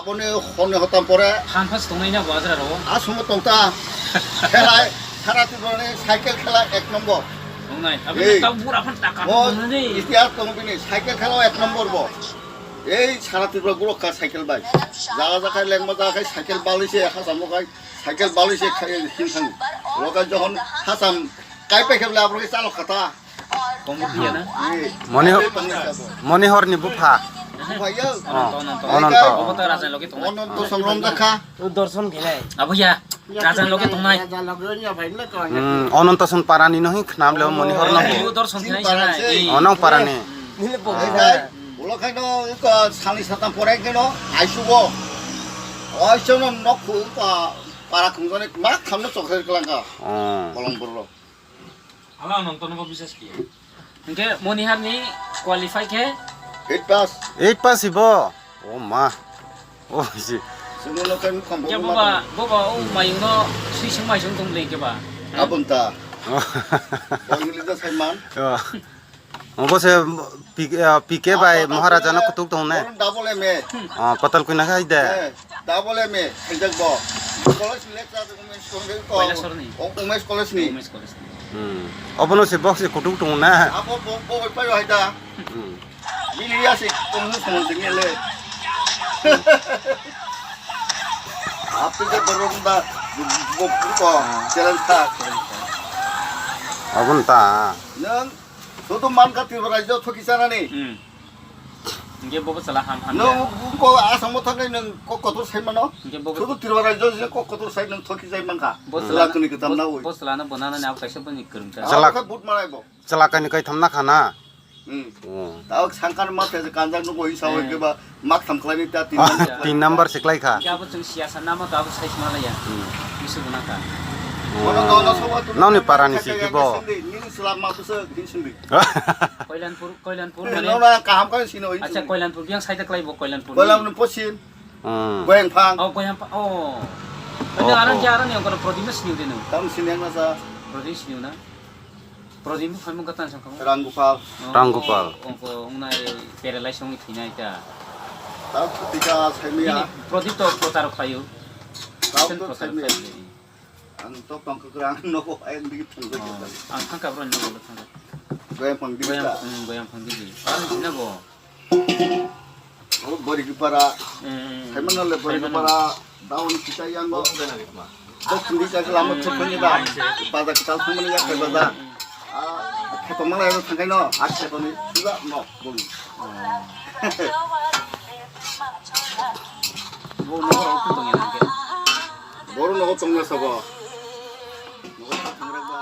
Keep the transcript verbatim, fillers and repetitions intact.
Boni honni hotam pore. Phan phas tongnai na bo ajra ro. Aswk tongta. Khelai, sara Tripura ni cycle khela ek number. Tongnai. Aboni Ei. Tau bura phan taka Bo tongnai ni. Itihas tong bini, cycle khela ek number bo. Ei sara Tripura guro ka cycle bai. Jaga jaga lengma jaga kai cycle bali se ha samo kai, cycle bali se khai hin thang. Loka johon hasam kai pai khe bole abro ke chalo khata. Kombo phiya na? Moni, Monihor ni bupha. Bupha yo. Oh, Ononto, Ononto. Ononto. Obo to raja loge tongnai. Ononto songrom dakha. Dorson khenai. Abo ya, raja loge tongnai. Hmm, Ononto son parani no hin khnam le Monihor no. Abo dorson khenai sanai. Onong parani. Nile po. Ulo khai no iko sani satam pore khe no aisugo. Aiso no nokhu pa para khungjani mak thamno chokhe klangka. Oh. Bolong burro. Hala nong tono bo bisas kiya. Hingke Monihar ni qualify khe? Eight pass. Eight pass ibo. Oh ma. Oh si. Sungguh lo kan kampung. Ya boba, boba, oh mayung no sui sung mai sung tong leng ke ba. Abon ta. Oh. Bangli da sai man. Oh. Obo se P K, ah, P K bai Maharaja no kutuk tong ne. Double M A. Oh, kotal kuina khai de. Eh, double M A, khaijak bo. College lecturer, Women's College, Kailasor ni. Oh, Women's College ni. Women's College ni. Hmm. Obono se box se kutuk tongo na. Abo bo, bo, bo, pai hai da. Hmm. Bini ya se, tong ni tong ni le. Api ke borok da, bo, bo, ko, challenge ta. Abon ta. Nang, sudu man ka Tripura rajyo thoki sana ni. Hmm. Hingke bobo chwla ham, ham ya. Nwng ko asamo thangwi nwng kok kotor sai mano. Hingke bobo Sudu Tripura rajyo je kok kotor sai nwng thoki jai mankha. Bo chwla Chwla kuni kwtam bo, na oi. Bo chwla no bo nana ni abo kaisa boni kwrwng ta. Chwla Abo khe but manai bo. Chwla kaini kaitham na khana. Hmm. Oh. Tao sangkar ma te kanjak no boi sawi Eh. ke ba mak tham khlai ni ta tin Ah, number. Tin number se klai kha. Hingke abo chwng siyasa nama to abo sai sma laya. Hmm. Bisu bo nangkha. Bono dono sobo tu Nang ni para ni si ki bo. Nini chwla ma kusa din sindi. Koilanpur, Koilanpur mane. Nona kaham khe sino oi. Acha, Koilanpur biang side klai bo Koilanpur. Koilanpur posin. Hmm. Goyang phang. Oh, Goyang phang. Oh. Oh, Ane aran oh. Ke aran yang kono Prodip sini udah nu. Tam sini yang nasa. Prodip sini udah. Prodip phai mung katan sang kamu. Rang Gopal. Oh, Rang Gopal. Oh, oh, unai pere lai songi thina ita. Tau tika saimi ya. Prodip to protar payu. Tau to saimi. Ang to tongkha kwrang nogo ayang digi thangkha. Oh, ang thangkha bro nogo thangkha. Goyang phang digi Goyang, ta. Hmm, Goyang phang digi. Ang sina bo. Oh, Borigipara. Hmm. Saimano le Saimano. Borigipara daun kita yang go. Bok sindi ka lama chukuni ba. Baza kita thangmani ya kai baza. Ah, kheto malai ro thangkai no. Ah, kheto ni suga no. Bung. Oh. Bo nogo rok tong ya nangke. Boru nogo tongna sabo. Nogo thangra ba.